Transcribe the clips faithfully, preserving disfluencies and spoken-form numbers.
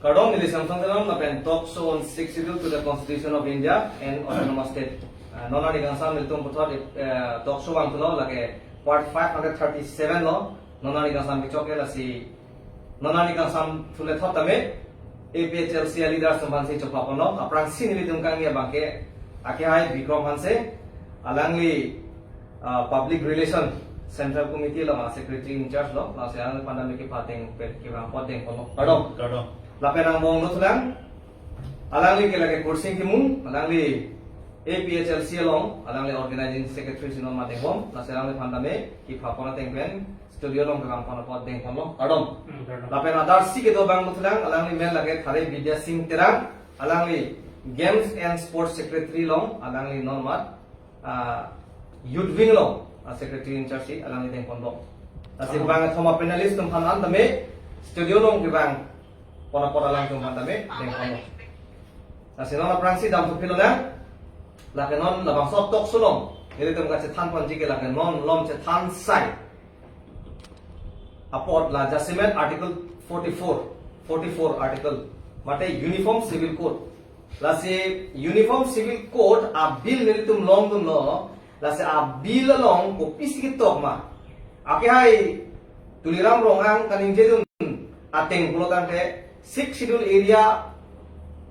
Kardom, neli Samson Teron, lapen talk show on Sixth Schedule to the Constitution of India and Autonomous State. Ah, non arni kangsam nelitum puthot, eh, talk show vangthulo, lake part five hundred thirty-seven lo, non arni kangsam kechok ke lasi, non arni kangsam thule thot tame, A P H L C a leaders atum aphansi chopha ponlo, aphrangsi nelitum kangni abangke, akehai Bikram Hanse, alangli, ah, Public Relation Central Committee along a Secretary in charge lo, lasi alangliphan tame kipateng, kevang apot dengponlo. Kardom. Kardom. Lapen angbong dothulang, alangli ke lake Kursing Timung, alangli A P H L C along, alangli Organizing Secretary si non ma dengbom, lasi alangliphan tame kipha pon ateng pen studio along kevang pon apot dengponlo. Kardom. Hmm, kardom. Lapen adarsi kedo abang dothulang, alangli men lake Thare Bidya Sing Terang, alangli Games and Sports Secretary along, alangli non mat, ah, Youth Wing along, ah, Secretary in charge si, alangli dengponbom. Lasi, oh, bang thoma panelist atum aphan an tame studio along kevang pon apot alangtum aphan tame dengponlo. Lasi non aphrangsi damthu philonang, lake non labangso talk show along, nelitum kachethan ponji ke lake non malom chethan sai apot la jasemet Article forty-four, forty-four Article, mate Uniform Civil Code. Lasi Uniform Civil Code a bill nelitum longdunlo, lasi a bill along kopisi ketok ma. Akehai Tuliram Ronghang kaningjedun ateng pulotangte Sixth Schedule area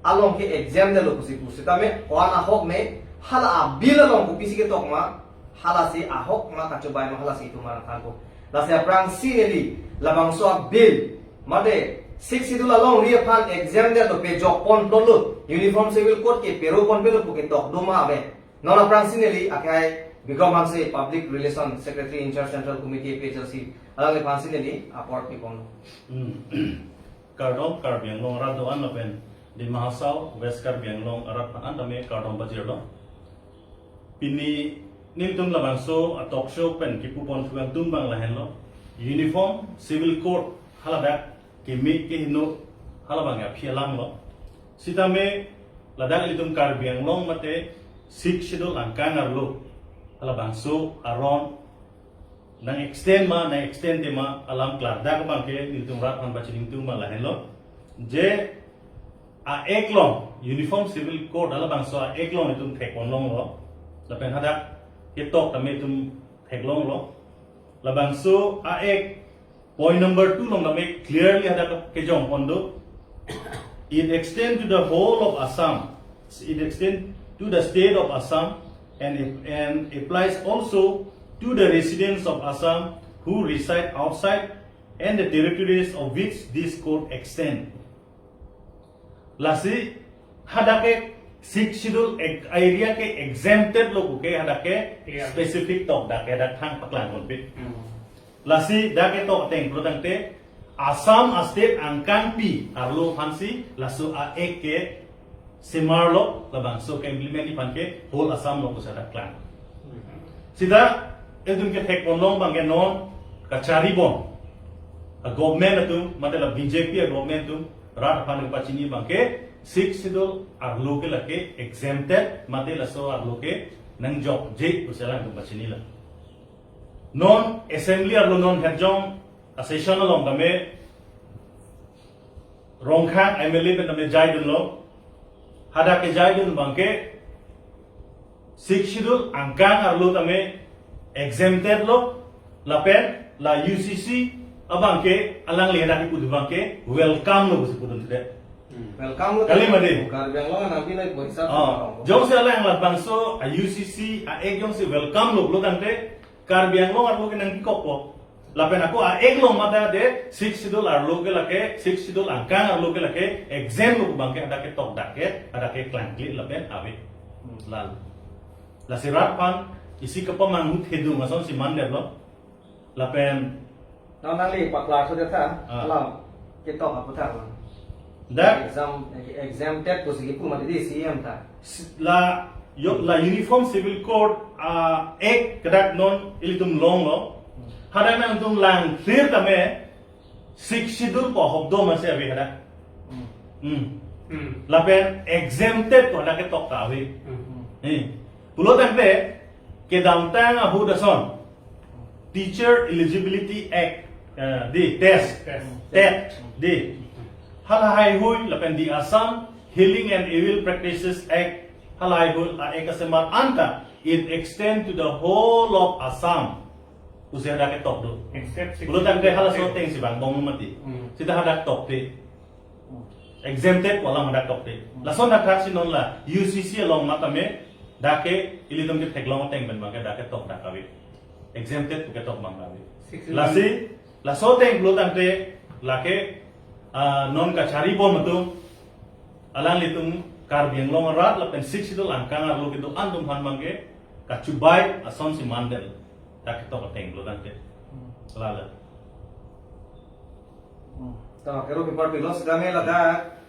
along ke exempt detlo pusi pu. Sitame ko-an ahok ne, hala a bill along kopisi ketok ma, halasi ahok ma, kachobai ma, halasi itum aphan thanpo. Lasi aphrangsi neli labangso a bill, mate Sixth Schedule alongri aphan exempt detlo, pejok ponplotlo, Uniform Civil Code ke pero ponplotlo pu ketok do ma ave. Non aphrangsi neli akehai Bikram Hanse, Public Relation Secretary in charge Central Committee A P H L C, alangliphansi neli apor pipon. Hmm. Kardom, Karbi Anglong arat do-an lapen Dima Hasao, West Karbi Anglong arat aphan an tame kardom pajirlo. Pini nelitum labangso a talk show pen kipu ponthu kangtung abang lahenlo. Uniform Civil Code haladak keme kehingno halabang aphi alanglo. Sitame ladak ilitum Karbi Anglong mate Sixth Schedule angkang arlo halabangso aron nang extend ma, nang extend te ma, alam klardak abangke nelitum rat aphan pachini ingtung abang lahenlo. Je a-Act along, Uniform Civil Code halabangso a-Act along itum thek ponlonglo. Lapen hadak ketok tame itum theklonglo. Labangso a-Act point number two along tame clearly hadak kejong pon do. It extends to the whole of Assam. It extends to the state of Assam and, and applies also to the residents of Assam who reside outside and the territories of which this code extend. Lasi hadak ke Sixth Schedule ek-, area ke exempted lo pu ke hadak ke, iya, specific tok dak ke dak thang paklang ponpe. Hmm. Lasi dak ketok ateng pulotangte Assam a state angkangpi arlo aphansi laso a-Act ke semarlo, labangso ke implement ji aphan ke whole Assam lo pusi dak klang. Sita ilitum kethek ponlong abangke non kachari bom a government atum, mate la B J P a government atum, rat aphan pachini abangke Sixth Schedule arlo ke lake exempted, mate laso arlo ke nangjokje pusi alangtum pachinilo. Non assembly arlo non herjong a session along tame Rongkhang M L A pen tame jaidunlo. Hadak kejaidun abangke Sixth Schedule angkang arlo tame exempted lo, lapen la U C C abangke alangli hadak kepu abangke welcome lo pusi pudun sudah. Hmm. Welcome lo. Kali made. Karbi Anglong nangpi nai poisa. Oh, jongsi alang labangso a U C C a-Act jongsi welcome lo pulotangte Karbi Anglong arlo ke nangkikokpo. Lapen ako a-Act along mate de Sixth Schedule arlo ke lake, Sixth Schedule angkang arlo ke lake exempt lo abangke hadak ketok dak ke, hadak ke klangkle lapen ave. Hmm. Lal. Lasi rat aphan isi kepamanghu thedung asonsi mandetlo. Lapen non nangli paklar sudah tha, ah, alam ketok aputhak lo. Dak exam, exempted pusi kipu mati di C M ta. S-, la, yo, la Uniform Civil Code, ah, Act kedak non ilitum longlo. Hmm. Hadak nangtum lang clear tame Sixth Schedule pu ahok do masi ave hadak. Hmm. Hmm. Hmm. Lapen exempted pu hadak ketok ta ave. Hmm. Hmm. Pulotangte kedamtang ahut ason Teacher Eligibility Act Eh, di, TES. TES. TET, di. Halahaihui lapen di Assam Healing and Evil Practices Act, halahaihui a-act asemar anta, it extend to the whole of Assam. Pusi hadak ketok do. Except six. Pulo tangte halaso ateng si bang bong mati. Hmm. Seta hadak tokte. Exempted pu alam hadak tokte. Hmm. Lason hadak si non la U C C along matame dak ke ilitum ketheklong ateng pen bang ke dak ketok dak ave. Exempted pu ketok bang ave. Six. Lasi, laso ateng pulo tangte lake, ah, non kachari bom atum, alanglitum Karbi Anglong arat lapen Sixth Schedule angkang arlo kedo-an atum aphan bang ke kachubai ason si mandel. Dak ketok ateng pulo tangte. Hmm. Lala. Hmm. Tama kero pipar pilo sitame ladak,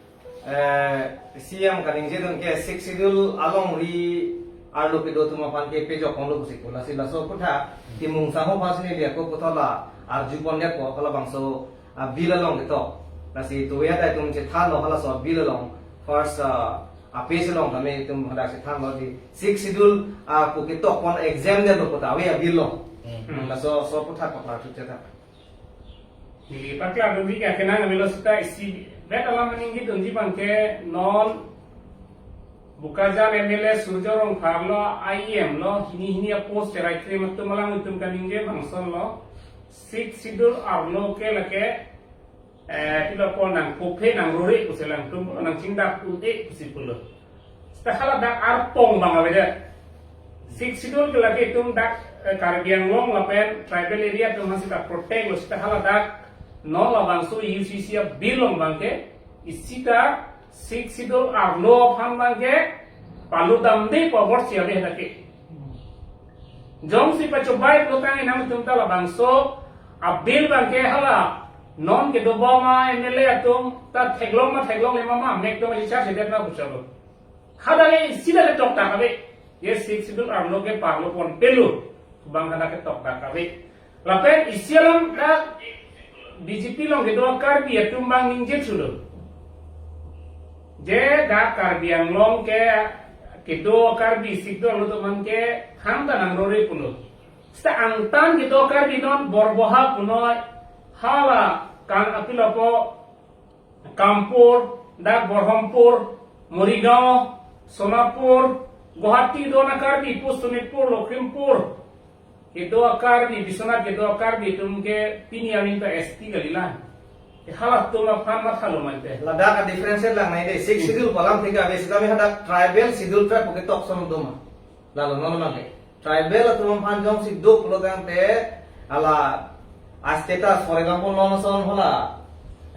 eh, C M kaningje dun ke Sixth Schedule alongri arlo kedo atum aphan ke pejok ponlo pusi pu. Lasi laso aphuthak Timung Sangho aphan si neli ako puthot la arju pon det ko halabangso, ah, bill along ketok. Lasi tuya dai atum chethanlo halaso bill along first, ah, a-page along tame itum hadak chethanlo di Sixth Schedule, ah, pu ketok pon exempt detlo puta ave a-bill along. Hmm. Hmm, laso, so aphuthak paklar thu chetha. Neli paklar dunji ke akenang avelo seta isi bet alam aningje dunji bang ke non Bokajan M L A Surjya Rongphar lo, I E M lo, hini hini a-post cherai krim atum alanglitum kaningje bangson lo. Sixth Schedule arlo ke lake, eh, pilo pon nangkophe nangrore pusi alangtum nangchingdak un-e pusi pulo. Seta haladak arpong bang avedet. Sixth Schedule ke lake itum dak, eh, Karbi Anglong lapen tribal area atum aphan seta protect lo, seta haladak non labangso U C C a-bill along bang ke isi ta Sixth Schedule arlo aphan bang ke palu damde pu a-word si ave dak ke. Jongsi pachobai pulo tangte nangtum ta labangso a-bill bang ke hala non kedobom a-M L A atum ta theklong ma theklongle ma ma mek atum si charge det na pu chalo. Hadak ke isi dak ketok dak ave. Ye Sixth Schedule arlo ke palu ponpe lo. Bang hadak ketok dak ave. Lapen isi alam dak B J P along kedo a-Karbi atum bang ningje thulo. Je dak Karbi Anglong ke kedo a-Karbi Sixth Schedule arlo atum aphan ke thangta nangrore pulo. Seta angtan kedo a-Karbi non Borboha punoi hala kan apilo po Kampur, dak Borhampur, Morigaon, Sonapur, Guwahati do na Karbi, pu Sonitpur, Lakhimpur. Kedo a-Karbi, Biswanath kedo a-Karbi atum ke pini aning ta S T kalilang. Ke halatum aphan mathalo mante. Ladak a-differentiate langnei dei, Sixth Schedule pu alam thik ave sitame hadak tribal schedule tribe pu ketok ason do ma. Lalo non mangke. Tribal atum aphan jongsi do pulo tangte hala a-status, for example, non ason hala,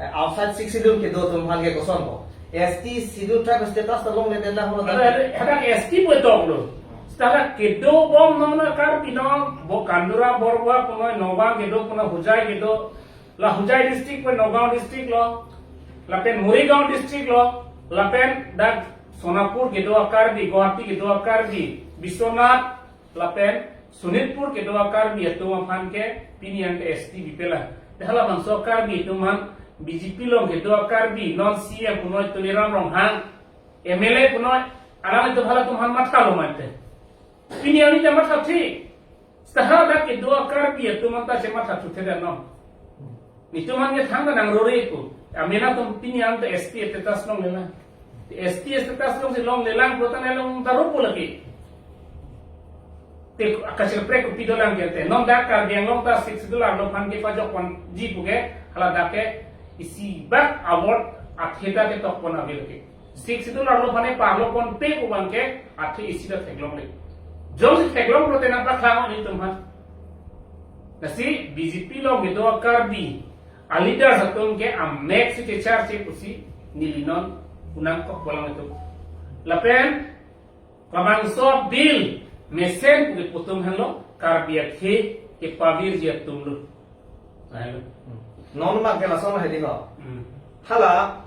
eh, outside Sixth Schedule kedo atum aphan ke koson ko. S T Schedule tribe status ta longledet lang hala. Ada, ada, hadak S T pu toklo. Seta kedobom non a-Karbi non, bo Kandura, Borboha punoi, Nagaon kedo punoi, Hojai kedo, la Hojai district pen Nagaon district lo, lapen Morigaon district lo, lapen dak Sonapur kedo a-Karbi, Guwahati kedo a-Karbi, Biswanath, lapen Sonitpur kedo a-Karbi atum aphan ke pini an ke S T bipelang. Te halabangso a-Karbi atum aphan B J P along kedo a-Karbi non C M punoi Tuliram Ronghang, M L A punoi, alanglitum halatum aphan mathalo mante. Pini an ta matha thik. Seta hadak kedo a-Karbi atum aphan ta chematha thuthedet non. Netum aphan ke thangta nangrore pu. Amena atum pini an ta S T status longlelang. S T status longsi longlelang pulo tangte long ta rupu lagi. Te kachelprek kopi dolang ke te. Non dak Karbi Anglong ta Sixth Schedule arlo aphan ke pajok ponji pu ke haladak ke isi bak a-word athe ta ketok pon ave lagi. Sixth Schedule arlo aphan ke parlo ponpe pu bang ke athe isi ta theklongle. Jongsi theklong pulote nangpakhang netum aphan. Lasi B J P along kedo a-Karbi a-leaders atum ke amek si kecharche pusi neli non kunang kok bolang atum. Lapen labangso bill mesen pu kepu atum henlo Karbi akhei kepavirji atum lo. Nah, lo. Non mangke lason hedi ko. Hmm. Hala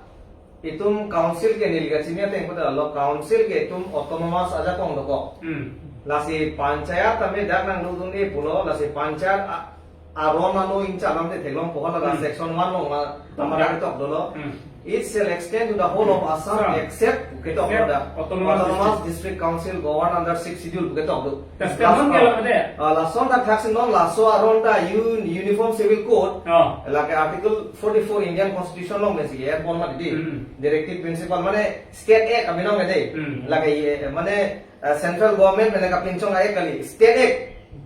itum council ke neli kachini ateng pada lo council ke itum autonomous ajakong dokok. Hmm. Lasi panchayat tame dak nangdodun-e pulo, lasi panchayat a-, Aron alo ingcha lam te theklongpo, hala Hmm. section one along ma, Tama. Tama tok dolo. Hmm. It shall extend to the whole of Assam Assam. Except, ketok Except dolo da. Autonomous Autonomous District. District Council govern under Sixth Schedule ketok do. That's the Last one ke la de. Ah, lason ta thaksi non laso aron ta un-, Uniform Civil Code. Oh. Lake Article forty-four Indian Constitution along pensi airborne mati di. Hmm. Directive principle mane State Act abinong de. Hmm. Lake ye, mane, ah, central government mane kapinchong act kali. State Act.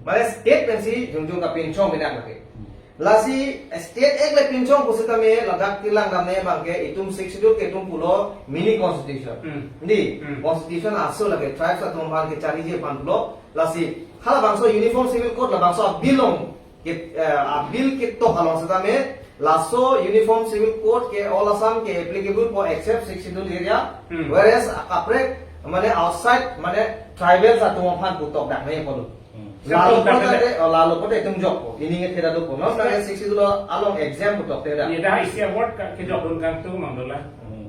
Mane state pensi jongjong kapinchong pinak lake. Lasi state act le pinchong pusitame ladak tilang damne abangke itum Sixth Schedule ke itum pulo mini constitution. Hmm. Di, Hmm. constitution aso lake tribes atum aphan kechariji aphan pulo. Lasi halabangso Uniform Civil Code labangso a-bill along ke, eh, a-bill ketok along setame laso Uniform Civil Code ke all Assam ke applicable for except Sixth Schedule area, Hmm. whereas akaprek mane outside mane tribals atum aphan putok dak nangji pulo. Hmm. Lalo Satu pote, kata- oh, lalo pote itum jokpo. Ini nge theda dopo. Non Satu- nang Sixth Schedule along exempt putok theda. Ye dah isi award ka, kejok dun kangtung mang dola. Hmm.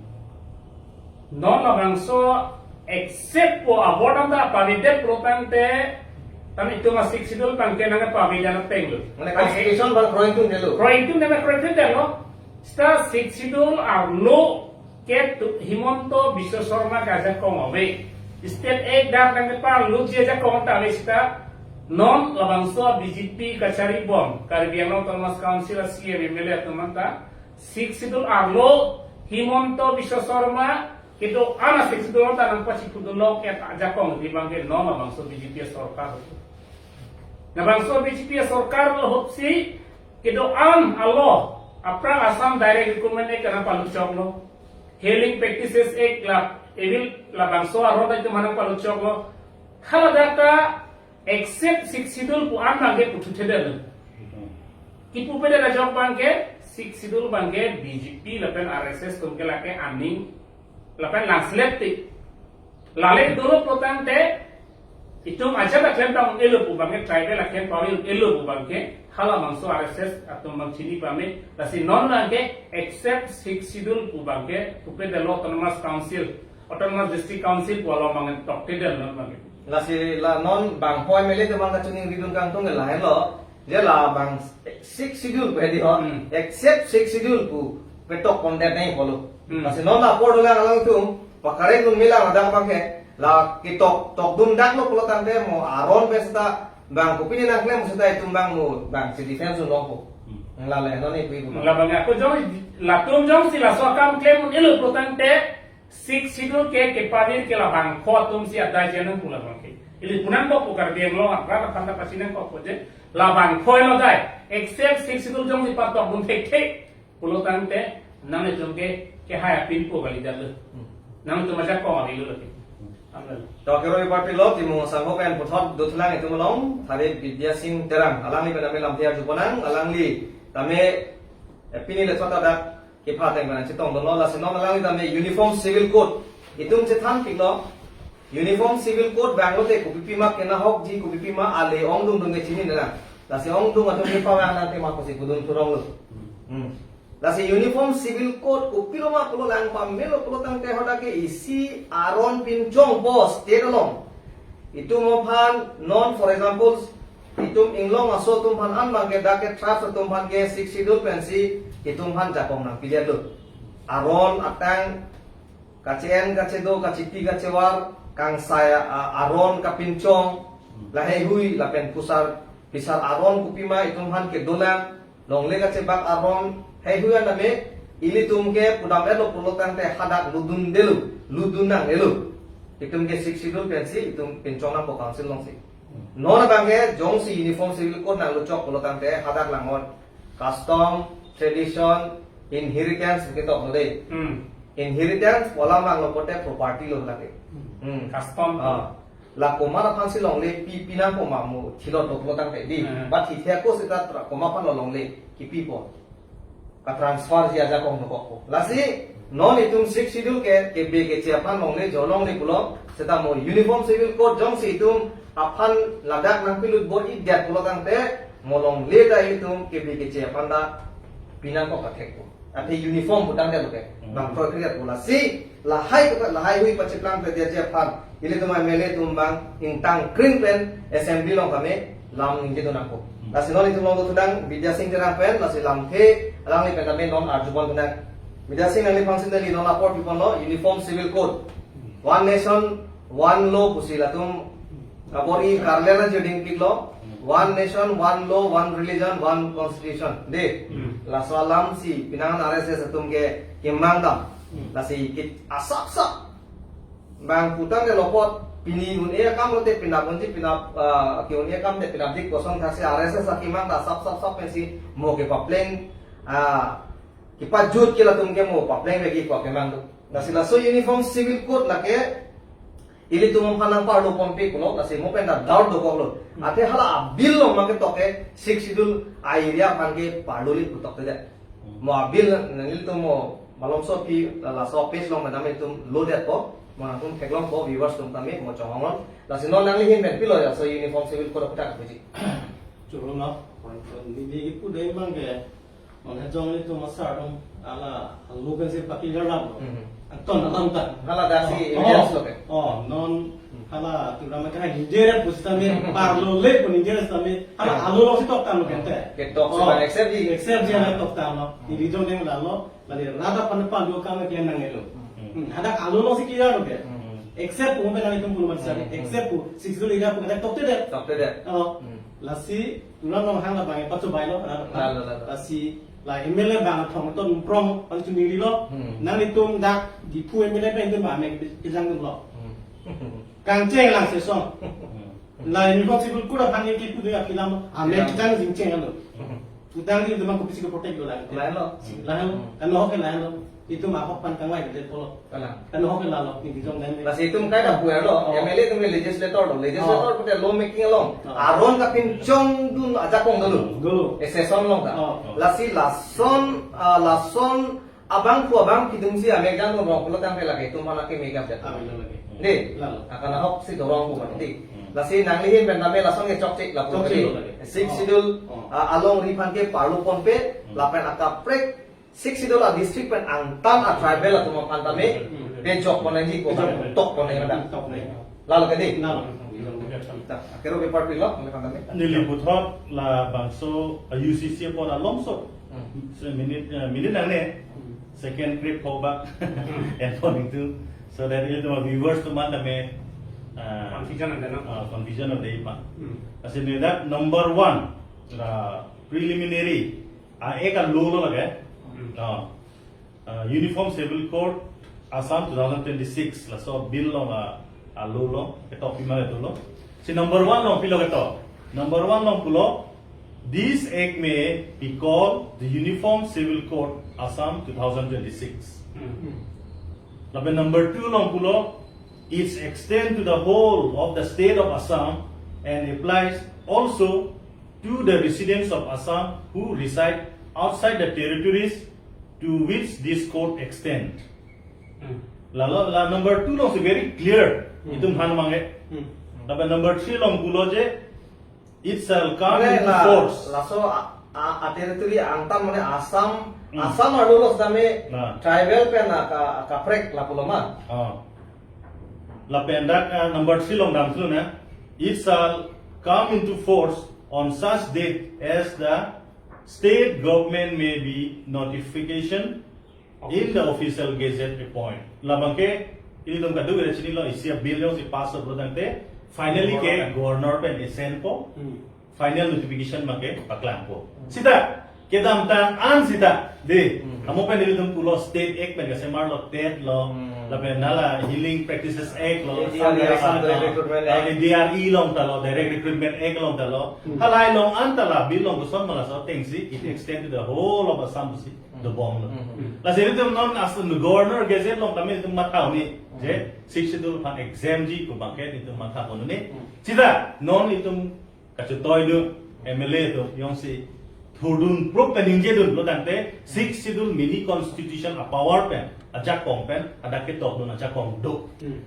Non labangso except po award anta pavidet pro tangte, tame itum a-Sixth Schedule abangke nangpavidet ateng lo. Mane constitution abang kroitum detlo. Kroitum deme kroitum detlo. Seta Sixth Schedule arlo ke tu Himanta Biswa Sarma ke ajakong ave. State Act dak nangkeparlutji ajakong ta ave seta non labangso B J P kacharibom Karbi Anglong Autonomous Council a C M M L A atum anta Sixth Schedule arlo Himanta Biswa Sarma kedo-an a-Sixth Schedule ta nangpachipudunlo ke ajakong di abangke non labangso B J P sorkar. Labangso B J P sorkar lo ahutsi kedo-an alo aphrang Assam Direct Recruitment Act ke nangpaluchoklo. Healing Practices Act la evil labangso aron ta itum nangpaluchoklo. Haladak ta except Sixth Schedule pu-an abangke puthuthedetlo. Kipupedet ajok abangke Sixth Schedule abangke B J P lapen R S S atum ke lake aning lapen langselet ti. Lale dolo pro tangte itum ajat aklem ta un-elo pu abangke, tribal aklem pawi un-elo pu abangke, halabangso R S S atum abang chini pame, lasi non abangke except Sixth Schedule pu abangke, pupe delo Autonomous Council, Autonomous District Council pu along abang tokte del non abangke. Lasi la non bang poi mele te abang kachoningridun kangtung ke lahenlo, je labang Sixth Schedule pu hedi ho, Hmm. except Sixth Schedule pu petok pondet nangji pulo. Hmm. Lasi non apor dolang alangtum, pakareng dun melang adang abangke, la ketok, tokdun daklo pulo tangte mo aron pen seta bang kopine nangklem seta itum abang mo bangsi defense un longpo. Hmm. Lale non ipu ipu. Labang ako jong, latum jongsi laso akam klem un-elo pulo tangte, Sixth Schedule ke kepavir ke labangpho atumsi adai je nangpu labangke. Ili pu nangkokpo Karbi Anglong apran aphan ta pachinangkokpo je. Labangpho lo dai. Except Sixth Schedule jongsi patokdun thekthe pulo tangte nanglitum ke kehai apinpo kali detlo. Hmm. Nanglitum ajakong avelo lake. Amlo. To keroiparpilo Timung Sangho pen puthot dothulang itum along Thare Bidya Sing Terang. Alangli pen tame lamthe arjuponang, alangli tame, eh, pini le thot adak kepha ateng pen chetongdunlo, lasi non alangli tame Uniform Civil Code itum chethanpiklo. Uniform Civil Code abang lote kopipi ma kenahokji, kopipi ma ale ongdung dun ke chinine lang. Lasi ongdung atum kepavang nang tema kosi pudun thuronglo. Hmm. Lasi Uniform Civil Code kopilo ma pulo lang pamelo pulo tangte hadak ke isi aron pinchongpo state along. Itum aphan non, for example, itum inglong aso atum aphan an abangke dak ke tribes atum aphan ke Sixth Schedule pensi itum aphan jakong nangpidetlo. Aron atang kache-en kachedo, kachiti kachevar, kangsai a-, aron kapinchong, laheihui lapen pusar pisar aron kopima itum aphan kedolang, longle kachebak aron heihui an tame ilitum ke pudam-etlo pulo tangte hadak lutdun detlo, lutdun nang detlo. Itum ke Sixth Schedule pensi itum pinchong nangpo council alongsi. Non abangke jongsi Uniform Civil Code nangluchok pulo tangte hadak langnon custom, tradition, inheritance ketok lo dei. Hmm. Inheritance pu alam abang lo pote property lo lake. Hmm. Hmm. Custom. Ah. La komat aphansi longle pi, pinangpo ma mo thilot doklo tangte dei. Hmm. Ba thithe ako seta tra-, komat aphan lo longle kipipo. Ka-transfer ji ajakong dokokpo. Lasi non itum Sixth Schedule ke, kebe keche aphan longle jo longle pulo, seta mo Uniform Civil Code jongsi itum aphan ladak nangpilut bor-idet pulo tangte mo longle ta itum kebe keche aphan ta pinangkok kathekpo. Athe uniform pu tangte lo ke. Hmm. Bang kroikre detpo, lasi lahai ko lahaihui pachiplang pe dia je aphan ilitum M L A atum abang ingtang kring pen assembly along kami lam ningjedun nangpo. Lasi non itum long thudang Bidya Sing Terang pen, lasi lamthe alangli pen tame non arjupon thudang. Bidya Sing, nangliphan si neli non apor piponlo, Uniform Civil Code. One Nation, One Law pusi latum kabor-i karle na joding piklo. One Nation, One Law, One Religion, One Constitution. De. Hmm. Laso alam si penang R S S atum ke kemang dam. Hmm. Lasi kit asap sap. Bang putang ke lopot, pini un-e akam lote penap unji, penap, ah, ke-un-e akam te penapdik kosong thaksi R S S akemang ta sap sap sap pensi mo kepapleng, ah, kepajut ke latum ke mo papleng lagi ko kemang tu. Lasi laso Uniform Civil Code lake ilitum aphan nangparlo ponpe kulo, lasi mo pen ta doubt dokoklo. Athe hala a-bill along ma ketok ke Sixth Schedule a-area aphan ke parlo li pu toktedet. Mo a-bill nanglitum mo malomso aphi la laso page along madam itum lodetpo, mo nangtum theklongpo, viewers atum tame mo chonghong non. Lasi non nangli ahin pen pilo laso Uniform Civil Code aphuthak puji. Choro no, neli kipu dei abang ke, non hejong ilitum asar atum hala alo pensi pakli garlam lo. Mhm. Angton alam ta. Hala daksi Oh, evidence oh, lo ke. Oh, non Hmm. hala Tripura ma kena injeret pusitame parlo le pun injeret sitame hala Hmm. alo lo si toktam lo kente. Ketok Oh, si ban accept di. Accept di hala toktam lo. Hmm. Neli jong deng lalo, lali rada pan pan do kam ke nang elo. Hmm. Hmm, hadak alo lo si kira lo ke. Hmm. Accept pu pen nangtum pu lo man sari. Hmm. Accept pu, Sixth Schedule area pu kata toktedet. Toktedet. Oh. Hmm. Lasi Tulang nong hang labang e patso bailo, rada pan. Lalo, lalo. Lasi la M L A bang athong ton prong pan chuningri lo. Hmm. Nanglitum dak Diphu M L A pen itum ba mek kejang dun lo. Hmm. Kangcheng lang sesong. Hmm. La Uniform Civil Code aphan ke kipu dei apilam lo. Amek Pilam. Kejang jingcheng lo. Hmm. Utang di itum kopisi ke protect lo lang. Lain lo. Lain lo. Hmm. Kan lo ke lain lo. Itum ahok pan kangvai ke pulo. Kalang. Kan ahok ke lalo, neli jong deng. Lasi itum kai ta puer lo, Oh. M L A itum legislator lo. Legislator Oh. pute law making along. Oh. Aron kapinchong dun ajakong dolo. Dolo. E session along ta. Oh. Lasi lason, ah, lason abangphu abangpi atum si amek jang dun rong pulo tangte lake itum mana ke mega jat. Ah, betul lagi. Dei. Lalo. Akan ahok si dorong pu mati. Hmm. Lasi nangli ahin pen tame lason ke chokche lapu Chokche tadi. Lo lagi. Sixth Oh. Schedule, Oh. ah, alongri aphan ke parlo ponpe, Hmm. lapen akaprek Sixth Schedule a-district pen angtan a-tribal atum aphan tame Hmm. pejok pon nangji ko Pejok pon. tok pon nangji dak. Tok nangji. Lalo ke dei? Lalo. Dak, akero paper pilo, nangli aphan tame. Neli puthot labangso a-U C C apor alomso. Hmm. So, minute, eh, minute nangne. Hmm. Second trip ho ba. Hmm. And according to, so that ilitum viewers atum aphan tame, ah, Confusion ada, no? ah, confusion ada ipa. Hmm. Lasi neli dak number one, la preliminary A-Act a-law lo lake. Hmm. Oh. Uh, Uniform Civil Code Assam two thousand twenty-six, laso bill along a, a-law lo, ketok pima le dolo. Si number one along pilo ketok. Number one along pulo, this act may be called the Uniform Civil Code Assam two thousand twenty-six. Hmm. Lapen number two along pulo, it's extend to the whole of the state of Assam and applies also to the residents of Assam who reside outside the territories to which this code extend. Hmm. Lalo, la number two along si very clear. Hmm. Itum han mange. Hmm. Lapen number three along pulo je, it shall come Mane into la, force. Laso a, a, a-territory angtan mane Assam, Hmm. Assam arlo lo sitame Nah. tribal pen a ka, kaprek lapulo ma. Ah. Lapen dak, ah, number three along damthu na. It shall come into force on such date as the state government may be notification in the official gazette appoint. Labang ke, ilitum kadokave chinilo, isi a-bill jongsi pass lo tangte, finally ke Governor. Governor pen i-send po, Hmm. final notification make paklang po. Sita, kedamtang an sita, dei, Hmm. amo pen ilitum pulo State Act pen kasemar lo, TET lo, Hmm. lapen hala Healing Practices Act lo, A D R E, Assam Direct Recruitment Act. A D R E along ta lo, Direct Recruitment Act along ta lo, Hmm. halai along an ta la, bill along koson ma laso atengsi, it extend to the whole of Assam pusi, Hmm. dobom lo. Hmm. Lasi ilitum non as the Governor Gazette along tame itum matha un-e, je, Hmm. Sixth Schedule aphan exempt ji pu abang ke itum matha un-e. Hmm. Sita, non itum kachetoi do, M L A atum jongsi thurdun prop pen ningjedun lo tangte, Sixth Schedule mini constitution a-power pen, ajakong pen, hadak ketok dun ajakong do. Hmm.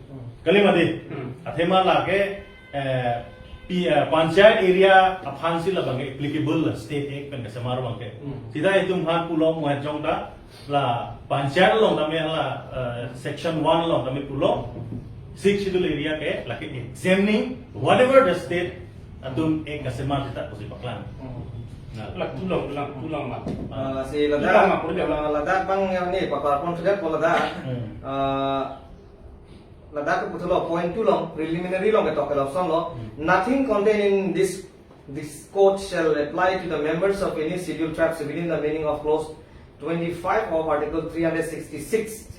Kali ma dei? Hmm. Athema lake, eh, pi, eh, panchayat area aphan si labang ke applicable la State Act pen kasemar abang ke. Hmm. Sita itum han pulo mo hejong ta, la panchayat along tame la, eh, section one along tame pulo, Sixth Schedule area ke lake exempt nangji, whatever the state Atum ek asema sita pusi paklang. Hmm. Nah. Lak tulang, tulang, tulang ma. Ah. Uh, si Tulang Ladakh, ma, pura tulang. Uh, Ladakh bang yang ni, pakar confident ko Ladakh. Hmm. Uh, Ladakh ke puthot lo point two long, preliminary long ketok ke lapuson lo. Hmm. Nothing contained in this this code shall apply to the members of any scheduled tribes within the meaning of clause twenty-five of Article three hundred sixty-six,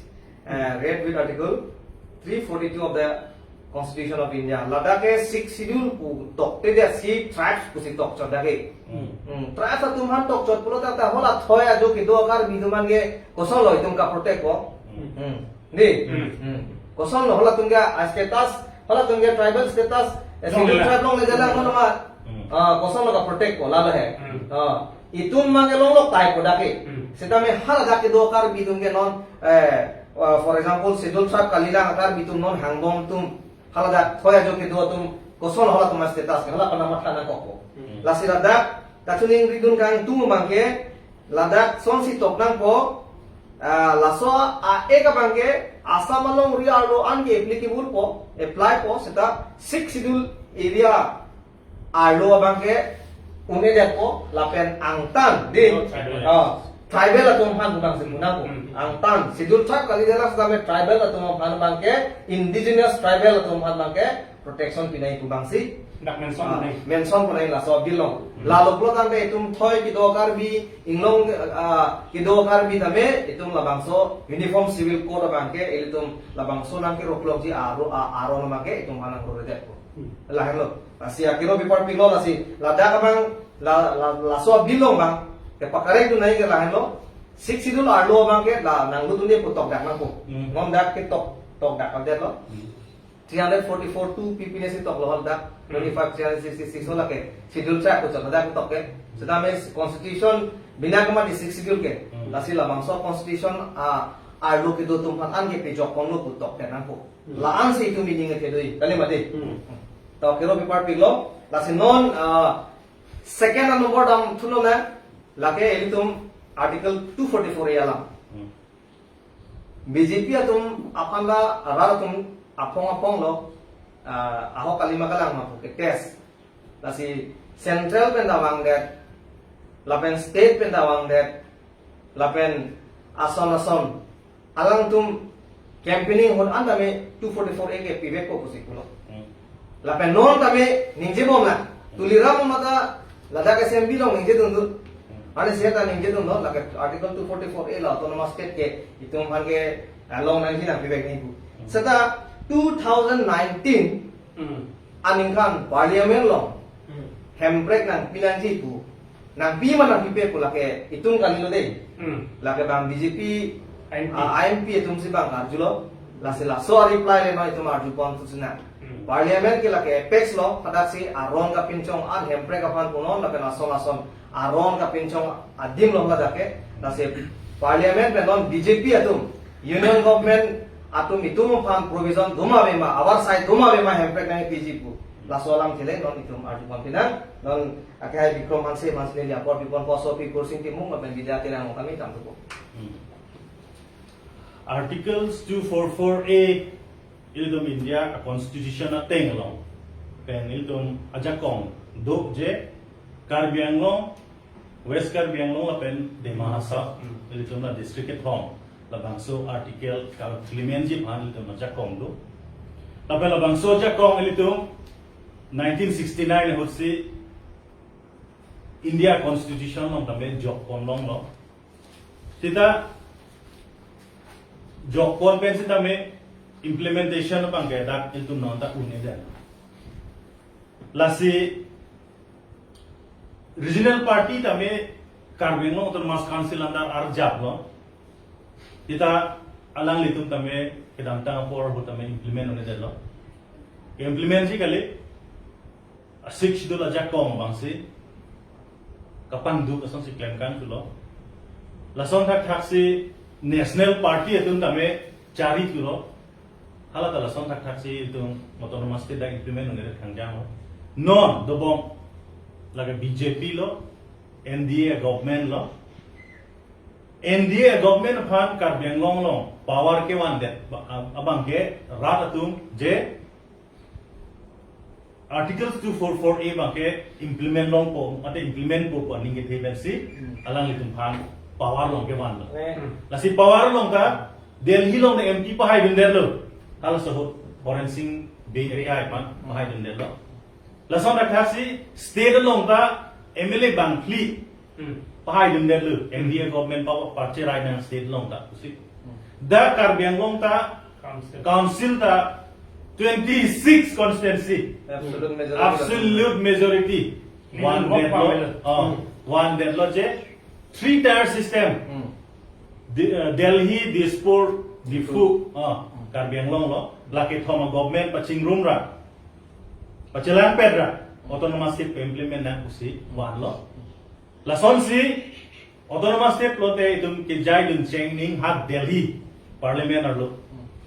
uh, read with Article three forty-two of the Constitution of India. Ladakh ke six schedule pu tokte dia si tribes pusi tokchot dak ke. Hmm. Hmm, tribes atum aphan tokchot pulo ta ta hala thoi ajo kedo Karbi atum aphan ke koson lo itum ka protect ko. Hmm. Hmm. Di. Hmm. Hmm. Koson lo halatum ke, ah, status, halatum ke tribal status, eh, Long schedule le. Tribe long le jalan lo ma. Hmm. Ah, koson lo ka protect ko lalo he. Hmm. Ah, itum mang ke longlok tai ko dak ke. Hmm. Sitame hala dak kedo Karbi atum ke non, eh, uh, for example, schedule Tribe kalilang Karbi atum non hangbom atum hala dak thoi ajo kedo atum koson halatum status ke hala pen mathana kok ko. Hmm. Lasi ladak kachiningri dun kangtung abang ke ladak sonsi tok nangpo, ah, laso a-ek abang ke Assam alongri arlo an ke applicable po, apply po, seta six schedule area arlo abang ke un-edet po lapen angtan di. Oh, tribal. Ah, tribal atum aphan pu abangsi pu nangpo. Hmm. Angtan schedule Tribe kali jalan sitame tribal atum aphan abang ke, indigenous tribal atum aphan abang ke protection pinai pu abangsi. Dak mention Ah, nai. mention ponai laso bill along. Hmm. Lalo pulo tangte itum thoi kedo Karbi, inglong, ah, kedo Karbi tame itum labangso Uniform Civil Code abang ke ilitum labangso nang keroklokji aro, ah, aron abang ke itum aphan nang roredet ko. Hmm. Lahenlo. Lasi akiro bipar pilo lasi ladak abang la, la, laso bill along abang kepakar-ik dun nai ke lahenlo. Six schedule arlo abang ke la nanglut un-e pu tokdak nangpo. Hmm. Non dak ketok, tokdak kal det lo. Hmm. Three hundred forty-four two P P N S tok lo hal dak, Hmm. twenty-five three hundred sixty-six ho lake. Schedule Tribe ko chot dak tok ke. Sitame constitution bina kama di six schedule ke. Hmm. Lasi labangso constitution, ah, arlo kedo atum aphan an ke pejok ponlo pu tokdet nangpo. Hmm. La-an si itum meaning ke doi. Kali mati. Hmm. To akiro bipar pilo. Lasi non, ah, second number damthu lonang. Lake ilitum Article two forty-four A alam. Hmm. B J P atum aphan la rat atum aphong aphong lo, ah, ahok kalima kalang ma pu ke test. Lasi central pen ta vangdet, lapen state pen ta vangdet, lapen ason ason alangtum campaigning ahut an tame two forty-four A ke pivek ko pusi pulo. Hmm. Lapen non tame ningje bom na. Tuliram mata ladak assembly along ningje dun dun. Ani seta ningje dun dun lake Article two forty-four A la autonomous state ke itum aphan ke, ah, long nangji nangpivek nangji pu. Seta two thousand nineteen Hmm. aningkan parliament along Hmm. hemprek nangpi nangji pu. Nangpi ma nangpipe pu lake itum kalilo dei. Hmm. Lake bang B J P, I M P. ah, I M P atum si bang karjulo. Lasi laso reply le non itum arju pon pu sina. Hmm. Parliament ke lake apex lo, hadak si aron kapinchong an hemprek aphan punon lapen ason ason aron kapinchong adim lo hadak ke. Lasi parliament pen non B J P atum, union government atum itum aphan provision doma bema, our side doma bema hemprek nangpiji pu. Laso alam chele non itum arju pon pinang, non akehai Bikram Hanse, Hanse neli apor pipon koso pi Kursing Timung lapen Bidya Terang kami tam tupo. Hmm. Articles two forty-four A ilitum India a constitution ateng along pen ilitum ajakong do je Karbi Anglong, West Karbi Anglong lapen Dima Hasao, Hmm. ilitum la district kethom labangso article ka implement ji aphan ilitum ajakong do. Lapen labangso ajakong ilitum nineteen sixty-nine ahut si India Constitution along tame jok pon longlo. Sita jok pon pen sitame implementation abang ke dak ilitum non ta un-edet. Lasi regional party tame Karbi Anglong Autonomous Council under arjap lo. Sita alanglitum tame kedamtang apor ahut tame implement un-edet lo. Implement ji kali, Sixth Schedule ajakong abangsi kapangduk asonsi klemkang thulo. Lason thakthak si National Party atum tame chari thulo. Hala ta lason thakthak si itum autonomous state dak implement un-edet khangjang lo. Non dobom lake B J P lo, N D A government lo. N D A government aphan Karbi Anglong along power kevandet ba-, ab-, abang ke rat atum je Articles two four four A abangke implement longpo, mate implement po pu aning kethe pensi, hmm, alanglitum aphan power along kevanlo. Eh. Lasi power along ta Delhi along ta M P pahaidundetlo. Halaso ahut Horen Sing Bey area aphan pahaidundetlo. Lason athak si state along ta M L A bangphli, hmm, pahaidundetlo, M D A government pa parcherai nang state along ta pusi. Hmm. Dak Karbi Anglong ta council, council ta twenty-six constituency. Absolute majority. Absolute majority. Hmm. Vandetlo. Hmm. Oh, vandetlo je three tier system. Hmm. Di-, eh, Delhi, Dispur, Diphu, ah, Karbi Anglong lo. Lake thom a-government pachingrum ra, pachelangpet ra, autonomous state implement nang pusi vanlo. Lasonsi autonomous state pulote itum kejaidun chengning ha Delhi parliament arlo.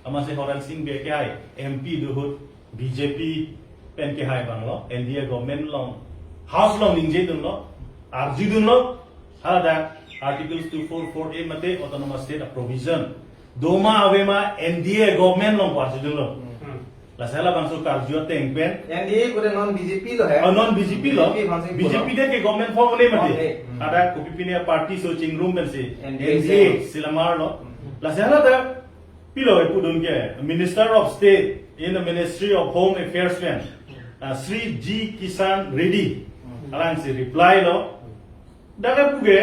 Amatsi Horen Sing Bey kehai M P do ahut B J P pen kehai abanglo, N D A government along, House along ningjedunlo, arjudunlo, hadak Articles two four four A mate autonomous state a-provision do ma ave ma N D A government along arjudunlo. Hmm. Lasi halabangso karju ateng pen. N D A pura non B J P lo he. Oh, non B J P lo. B J P aphansi B J P pulo. Dak ke government form le mati. Form le. Hmm. Ada kopi pine party so chingrum pensi N D A, N D A si. Selamar lo. Hmm. Lasi haladak pilo epudun ke Minister of State in the Ministry of Home Affairs pen, uh, Shri G Kishan Reddy. Hmm. Alangsi reply lo. Dak ke pu ke,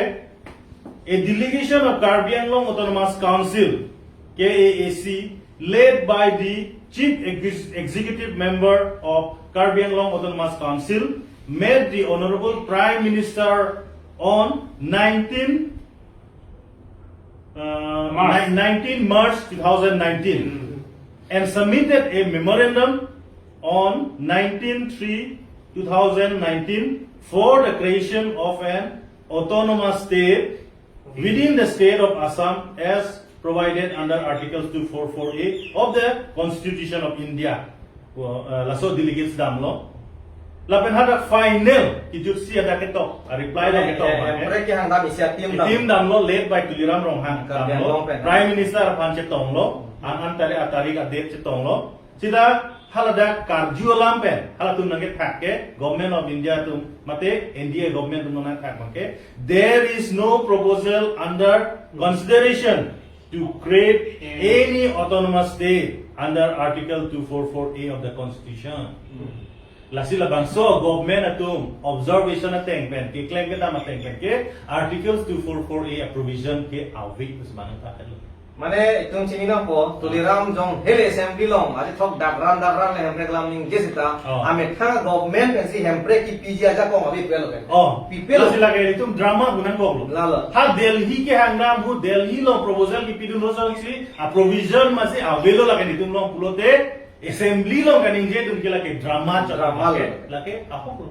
a delegation of Karbi Anglong Autonomous Council, K A A C, led by the Chief Ex-, Executive Member of Karbi Anglong Autonomous Council, met the Honorable Prime Minister on nineteen, uh, March. Ni-, nineteen March two thousand nineteen, mm, and submitted a memorandum on nineteen three two thousand nineteen for the creation of an autonomous state within the state of Assam as provided under Article two four four A of the Constitution of India. Wa-, eh, laso delegates damlo. Lapen hadak final kejutsi hadak ketok, a reply hadak ketok, eh, abang, eh, Hemprek kehang dam isi a-team dam. Team damlo, led by Tuliram Ronghang Karbi damlo. Anglong pen. Prime Minister aphan chetonglo, an an tari atarik a-date chetonglo. Sita haladak karju alam pen, halatum nangkethak ke, Government of India atum, mate N D A government atum nangkethak abang ke, there is no proposal under consideration to create any autonomous state under Article two four four A of the Constitution. Hmm. Lasi labangso government atum observation ateng pen, keklem kedam ateng pen ke, Articles two four four A a-provision ke ave pusi manang ta helo. Mane itum chinilo po, Tuliram jong hele assembly along, aji thok dakran dakran le Hemprek alam ningje sita, oh, amethang government pensi Hemprek kepiji ajakong ave pelo kan. Oh, pipelo. Lasi lake itum drama pu nangkoklo. Lalo. Ha Delhi kehang dam ahut Delhi along proposal kepidun lo asonsi, a-provision masi avelo lake itum along pulote, assembly along kaningjedun ke lake drama chot. Drama lake, lo. Lake ahok lo.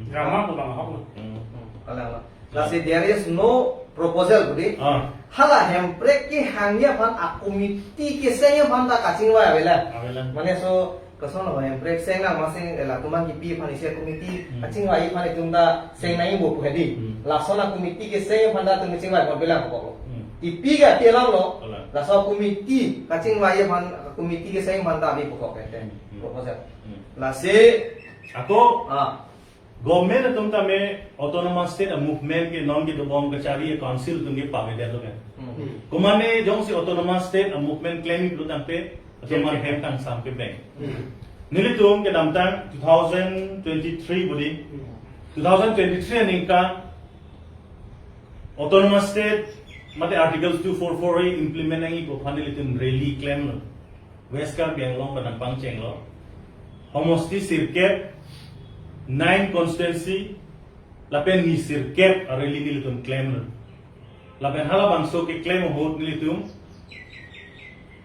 Drama pu abang ahok lo. Hmm. Hmm. Kalang lo. Lasi there is no proposal pu di. Ah. Hala Hemprek kehangji aphan a-committee kesengji aphan ta kachingvai avelang. Avelang. Mane so, koson lo Hemprek seng nang masing ela tuman kipi aphan isi a-committee, hmm, kachingvai aphan itum ta seng nangji pu hedi. Hmm. Lason a-committee kesengji aphan ta itum kachingvai pon avelang kok lo. Hmm. Kipi ke ati alam lo. Alang. Laso a-committee kachingvai aphan, committee kesengji aphan ta ave pu kok ke. Hmm. Proposal. Hmm. Lasi ako, ah, government atum tame autonomous state a-movement ke non kedobom kachari a-council atum ke pavedetlo kan. Hmm. Komane jongsi autonomous state a-movement klemji pulo tangte, atoman, hmm, hem kangsam kebeng. Hmm. Nelitum kedamtang two thousand twenty-three pu di. Hmm. Two thousand twenty-three aningkan autonomous state mate Article two four four A implement nangji pu aphan nelitum rally klemlo. West Karbi Anglong pen nangpangchenglo. Homosti sirkep, nine constituency, lapen ni sirkep a-rally nelitum klemlo. Lapen halabangso keklem ahut nelitum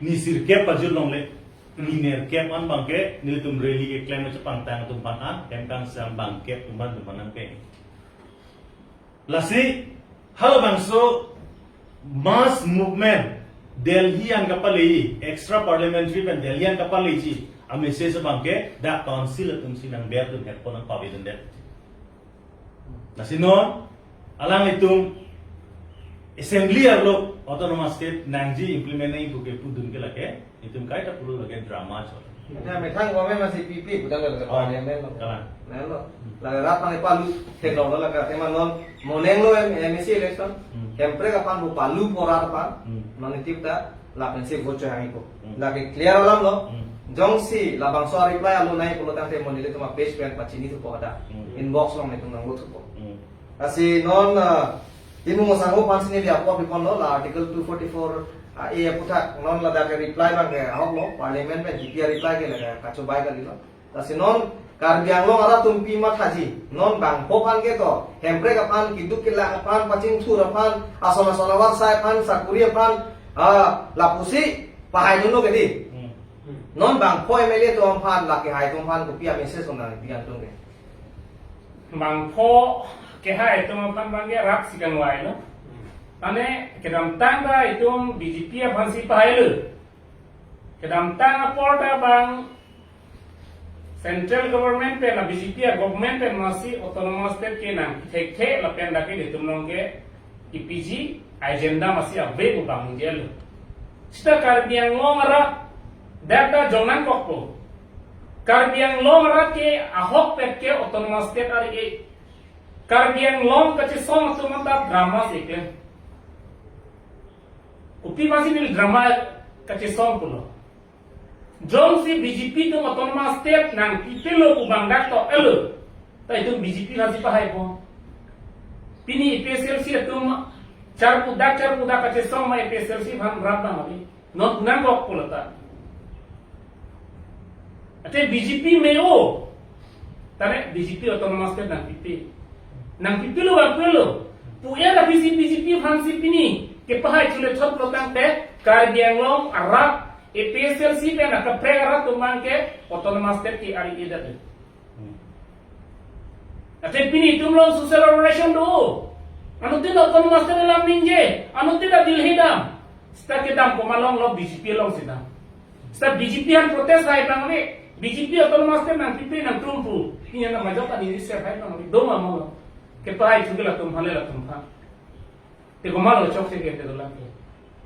ni sirkep pajut longle, ni nerkep an abang ke nelitum rally keklem chepangtang atum aphan an, hem kangsam bangkep atum aphan atum aphan nangpeng. Lasi, halabangso mass movement, Delhi an kapaleji, extra parliamentary pen Delhi an kapaleji a-message abang ke, dak council atum si nang ber atum headphone nangpavedundet. Lasi non, alanglitum assembly arlo autonomous state nangji implement nangji pu kepudun ke lake, itum kaita pulo lake drama chot. Methang, methang government masih P P, budang ke Oh, parliament lo. Kalang. Nah, lo. Hmm. Lake rat aphan palu, theklonglo lake, tema non, moneng lo M-, M A C election. Hmm. Hemprek aphan pu palu po rat aphan, Hmm. non itip ta, lapen si vote choi hang-ikpo. Hmm. Lake clear alam lo. Hmm. Jongsi labangso reply alo nai pulo tangte mo nelitum a page pen pachini thupo hadak. Hmm. Inbox along nelitum nanglo thupo. Hmm. Lasi non, ah, Timung Sangho aphan si neli apo piponlo, la Article two forty-four A aputhak non ladak ke reply abang ke ahok lo, parliament pen G P a reply ke lake kachobai kalilo. Lasi non Karbi Anglong arat atum pi mathaji, non bangpho aphan ke to, Hemprek aphan, keduk kelang aphan, pachingthur aphan, ason ason avarsai aphan, sakuri aphan, ah, lapusi pahai dunlo ke dei. Hmm. Non bangpho M L A atum aphan, lake hai atum aphan kopi a message nangpi nangtum ke? Bangpho kehai atum aphan abang ke rat si kangvailo. Mane kedamtang ta itum B J P aphan si pahailo. Kedamtang apor ta abang central government pen, B J P a government pen masi autonomous state ke nangpi thekthe lapen dak ke itum along ke E P G agenda masi ave pu abang jelo. Seta Karbi Anglong arat dak ta jong nangkokpo. Karbi Anglong arat ke ahokpet ke autonomous state ari-e. Karbi Anglong kachesong atum anta drama si klem. Kopi masi neli drama kachesong pulo. Jongsi B J P atum autonomous state nangpipelo pu abang dak to elo, ta itum B J P aphan si pahaipo. Pini A P H L C atum charpu dak charpu dak kachesong ma A P H L C aphan rap abang ave. Non nangkok pulo ta. Ate B J P me-o. Tane B J P autonomous state nangpipe. Nangpipelo ba pelo. Pu ya da B J P, B J P aphan si pini kepahai chule thot pulo tangte Karbi Anglong arat A P H L C pen akaprek arat atum abang ke autonomous state ke ari-e det. Hmm. Ate pini itum along social organization do. Anuttin autonomous state alam ningje, anuttin ta Delhi dam. Seta kedam komat along lo, B J P along si dam. Seta B J P aphan protest hai abang ave, B J P autonomous state nangpipe nangtum pu. Pini nang majok ta ningje ser hai abang ave. Doma mo lo. Kepahai chukila atum aphan le latum aphan. Te komatlo chokche ke te dolang ke.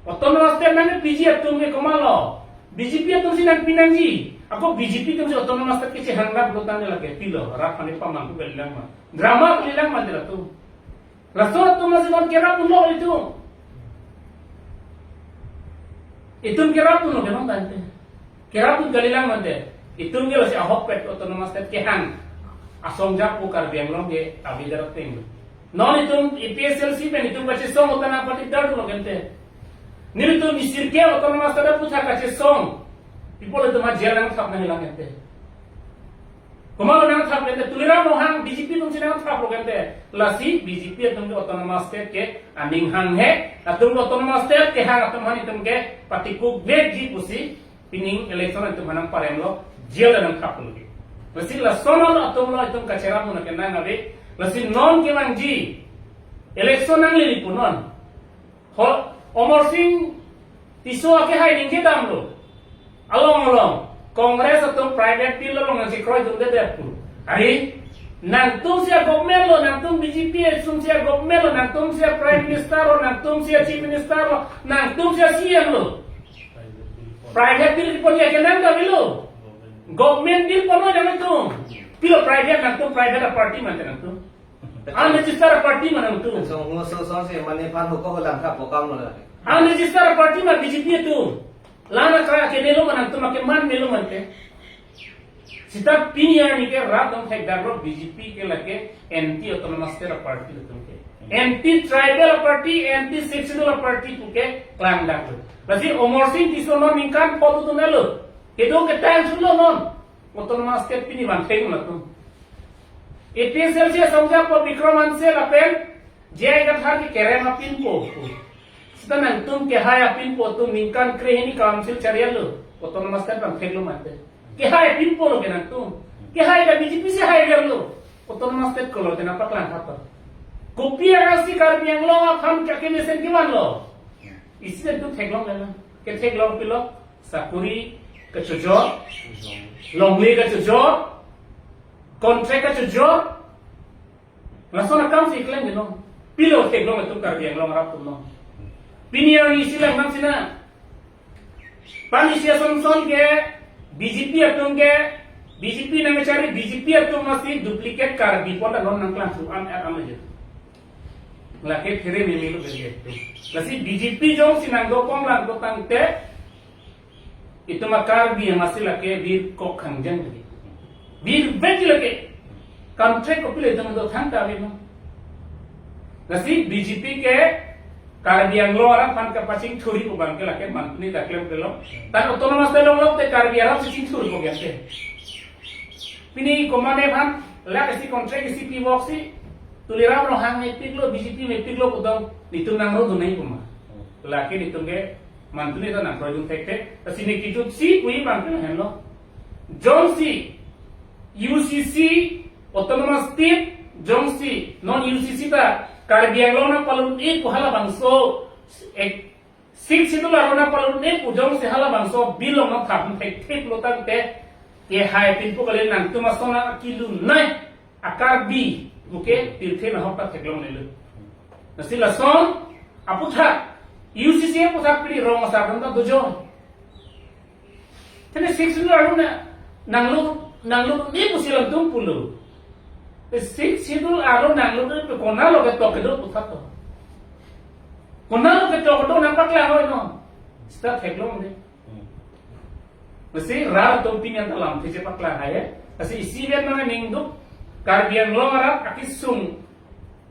Autonomous state nangpiji atum ke komatlo? B J P atum si nangpi nangji. Ako B J P atum si autonomous state kechehang nang pulo tangte lake pilo, rat aphan pamanghu kalilang ma. Drama kalilang ma te latum. Laso atum si non kerap dunlo itum. Itum kerap dunlo ke non tangte. Kerap dun kalilang mante. Itum ke lasi ahokpet autonomous state kehang asong japo Karbi Anglong ke ave det ateng. Non itum A P H L C pen itum kachesong utana patik dar lo kente. Nelitum isir ke autonomous state aputhak kachesong. People itum ha jail nangthap nanglang kente. Komatlo nangthap kente, Tuliram Ronghang B J P atum si nangthaplo kente. Lasi B J P atum ke autonomous state ke aning hanghe, atum ke autonomous state kehang atum aphan itum ke patikuk vekji pusi pining election itum aphan nangparemlo, jail nangthaplo ke. Lasi lason atum lo itum kacherap nang kenang ave, lasi non kevangji election nanglele pu non. Ho, Amarsing Tisso akehai ningje damlo. Along along Congress atum private bill along nangchekroidunde det pu. Ari, nangtum si a government lo, nangtum B J P atum si a government lo, nangtum si a prime minister lo, nangtum si a chief minister lo, nangtum si a C M lo. Private bill kepon ya kenang ta bilo. Government bill pon ya nangtum. Pilo private, nangtum private a party mante nangtum. Unregistered party ma nangtum. So, ngo so, so, se, mane pan hoko holang ka pokam lo la. Unregistered party ma B J P atum. Lana ka ke melo ma nangtum, ke man melo mante. Seta pini arni ke rat dong thek darlo B J P ke lake anti autonomous state party atum ke. Anti tribal party, anti sixth schedule party pu ke klang darlo. Lasi Amarsing Tisso non ningkan pho tu nelo. Kedo ketang sulo non. Autonomous state pini van theng latum. A P H L C asong japo Bikram Hanse lapen J I Kathar ke kerem apinpo. Seta nangtum kehai apinpo atum ningkan krehini council charialo. Autonomous state van thenglo mante. Kehai apinpo lo ke nangtum. Kehai ta B J P si hai verlo. Autonomous state kolo te nangpaklang thap. Kopi arasi Karbi Anglong aphan ke kemesen kevanlo. Isi nangtum theklong lana. Ketheklong pilo. Sakuri kachojor, longle kachojor, contract kachojor. Lason akam si klem jeno. Pilo theklong atum Karbi Anglong arat atum no. Pini arni isi lang nang sina. Pini isi asonson ke B J P atum ke, B J P nangchari, B J P atum masi duplicate Karbi pon ta non nangklang su an at an aja. Lake phere meme lo beri atum. Lasi B J P jongsi nangdo pon lang ko tangte, itum a Karbi masi lake bir kok hangjang tadi. Bir bek lake. Contract kopilo itum do thangta avelo. Lasi B J P ke Karbi Anglong arat aphan kapachingthurji pu abang ke lake manpini daklem kelo. Tan autonomous state longlok te Karbi arat si chingthur ko gyan te. Pini komane aphan lake si contract si pivok si Tuliram Ronghang mepiklo, B J P mepiklo kudong, itum nangro dunai kuma. Lake itum ke manpini ta nangro dun thekthe. Lasi ne kijut si puji abang ke lahenlo. Jongsi U C C, Autonomous State, jongsi non U C C ta Karbi Anglong nangpalun-e pu halabangso, ek, Sixth Schedule aron nangpalun-e pu jongsi halabangso bill along nangthap thekthe pulo tangte, kehai pinpo kali nangtum ason akilunai a Karbi puke pirthe nahok ta theklonglelo. Lasi lason aputhak, U C C aputhak pini rong asar atum ta dojo. Tene Sixth Schedule aron na nanglo, nanglo-e pusi alanglitum pulo. Sixth Schedule aron nanglo-e pu konatlo ketok kedo puthot to. Konatlo ketok kedo nangpaklang oi no. Seta theklongle. Lasi rat atum pini an ta lamthe chepaklang hai. Lasi isi vet nangning duk Karbi Anglong arat akesung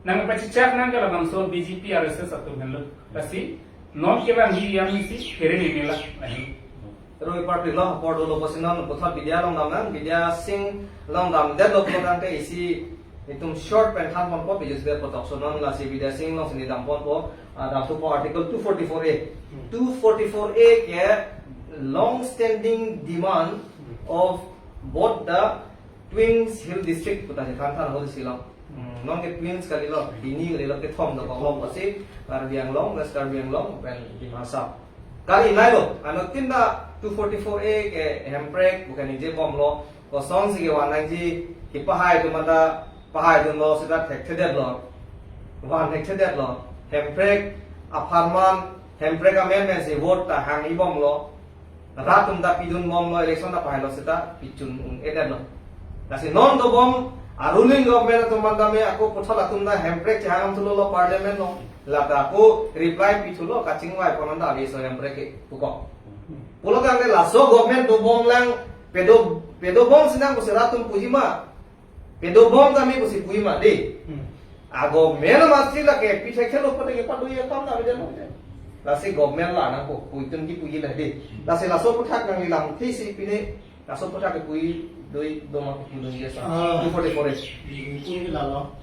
nangpachechak nang ke labangso B J P R S S atum henlo. Lasi non kevangji yang si kere meme la. Roi party lo apor dolo pusi non puthot Bidya along dam nang, Bidya Sing along damdetlo pulo tangte isi itum short pen than ponpo, pijus be puthot so non lasi Bidya Sing alongsi ne dam ponpo, ah, dam thupo Article two forty-four A. Two forty-four A ke long standing demand of both the Twins Hill District puta si than than ho si lo. Hmm, non ke Twins kalilo, bini kalilo, kethom dokok lo pusi Karbi Anglong, West Karbi Anglong, pen Dima Hasao. Kali nai lo, anuttin ta two forty-four A ke hemprek, bukan ningje bomlo, kosonsi kevan nangji, kepahai atum anta pahai dunlo, seta thekthedetlo, van thekthedetlo, hemprek apharman, hemprek amendment si vote ta hangji bomlo, rat atum ta pidun bomlo, election ta pahailo seta pichun un-edetlo. Lasi non dobom a ruling government atum anta me ako puthot atum ta hemprek chehang thulo lo parliament lo. Lata ako reply pithulo kachingvai pon anta aveso hemprek ke pukok. Pulo tangte laso government dobom lang pedo, pedobom sinang pusi rat atum puji ma. Pedobom tame pusi puji ma de. Hmm. A government masi lake pithek thelo pade ke padu ye kam na bede mo de. Lasi government la nangpo, puitun kipuji la de. Lasi laso aputhak nangli lamthe si pine, laso aputhak ke puji doi doma puji doi jesa. Ah. Two forty-four A. Itum ke lalo.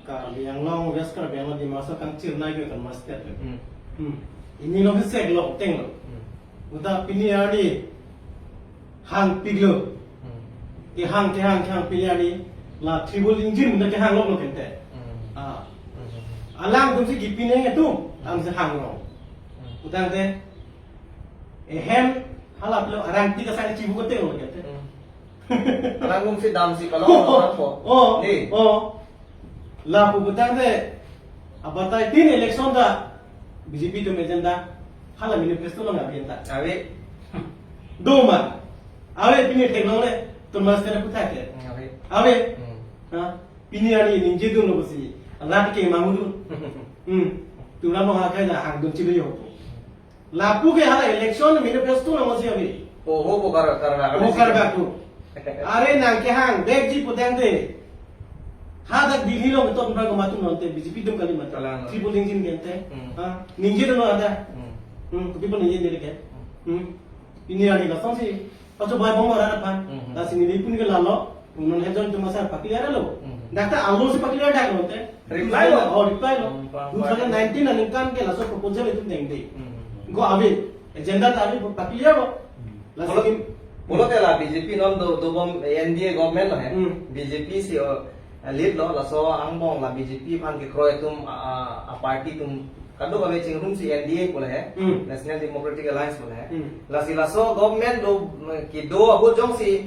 Karbi Anglong, West Karbi Anglong, Dima Hasao kangchirnai ke kan master ke. Hmm. Hmm. Ini lo ke sek lo, teng lo. Hmm. Uta pini arni hangpiklo. Hmm. Kehang, kehang, kehang pini arni la triple engine na kehang lo lo kente. Hmm. Ah. Hmm. Alangtum si kipine ngetum, ang si hang lo. Hmm. Utangte, ehem, hala pilo arang tiga sari chibu kete lo kente. Hmm. Alangtum si dam si kalau Oh, orang po. Oh, Di. Oh. Lapu putangte, abatai tin election ta B J P atum agenda, hala manifesto along ave ta. Ave. Doma. Ave pini theklongle, tun master aputhak ke. Ave. Ave. Hmm. Ha? Pini arni ningje dunlo pusi. Rat ke mangdun. Hmm. Tulang mo hakai da hangdun chilo yo. Lapu ke hala election manifesto along si ave. Oho, bo kar, kar, kar, Oh, kar bak tu. Are nangkehang, dekji putangte. Hadak Delhi along ketok bang komatum nonte, B J P atum kali mati. Kalang. Triple engine kente. Hmm. Ha? Ningje dolo ada. Hmm. Hmm, kopi pon ningje dele ke. Hmm. Pini arni lasonsi. Pacho bai bom ora pan. Hmm. Lasi neli pun ke lalo. Unon hejon cuma sa pakiliar lo. Hmm. Dakta alo si pakiliar dak lo te. Reply lo. Oh, reply lo. Hmm, paham, Two thousand nineteen aningkan ke laso proposal itum dengde. Hmm. Go ave. Agenda ta ave pakiliar lo. Hmm. Laso Pulo, kim- pulote la B J P non do, dobom N D A government lo he. Hmm. B J P si, oh, lead lo, laso angbong la B J P aphan kekroi atum, a, a, a party atum kadokave chingrumsi N D A pulo he. Hmm. National Democratic Alliance pulo he. Hmm. Lasi laso government do, kedo ahut jongsi